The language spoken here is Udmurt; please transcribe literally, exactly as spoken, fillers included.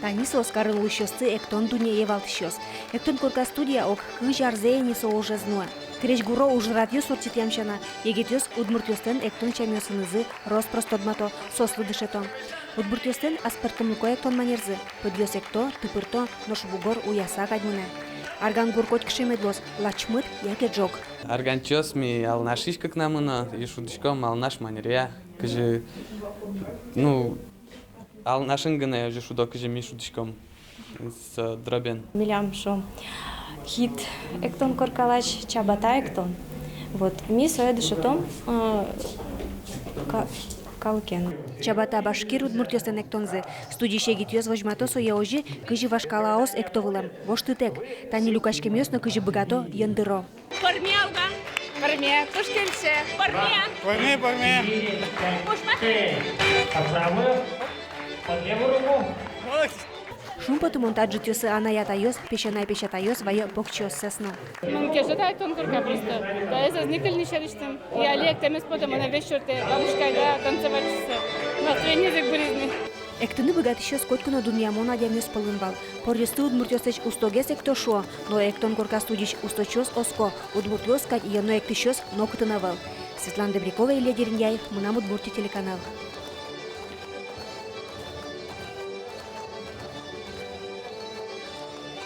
Тани соос, карын улӥсьёсты эктон дуннее валтӥсьёс. «Эктон корка» студия ог кызь арзэ ини со ужез нуэ. Крезьгуро ужрадъёс ортчытъям сяна, егитъёс удмуртъёслэн эктон сямъёсынызы рос-прос тодмато, соослы дышето. Удмуртъёслэн аспӧртэмлыко эктон манерзы: пыдъёс экто, тыпырто, нош бугор уяса кадь мынэ. Арган гур котькыӵе мед луоз, лачмыт яке ӝог. Арганчиос ми Алнашысь кыкна мыно, и шудӥськом Алнаш манеръя, кызьы, ну, Алнашын гинэ озьы шудо, кызьы ми шудӥськом со дробен. Милям, шуом, хит «Эктон коркалэсь» «Чабата» эктон. Вот, ми сое дышетом, э, ка-, калыкен. «Чабата» башкир удмуртъёслэн эктонзы. Студиысь егитъёс возьмато сое озьы, кызьы вашкалаос экто вылэм, воштытэк. Тани люкаськемъёс но кызьы быгато, йӧндыро. Пӧрме, Алган. Пӧрме, туж кельше. Пӧрме. Пӧрме, пӧрме. Кушмаке. Шумпотымон та ӝытъёсы анай-атайёс, песянай-песятайёс ваё покчиоссэс но. Мон кельше та «Эктон корка» просто. Таиз ӧз ни кыльы ни сярысьтым. И али эктэмез потэ, монэ весь сётэ, бабушка, айда танцевать шуса. Настроение зык быриз ни. Эктыны быгатӥсьёс котьку но дунъямон адямиос пӧлын вал. Поръёсты удмуртъёслэсь устогес экто шуо, но «Эктон корка» студиысь усточиос оско: удмуртъёс кадь йӧно эктӥсьёс нокытын ӧвӧл. Светлана Добрякова, Илья Дерендяев, «Мынам Удмуртие» телеканал.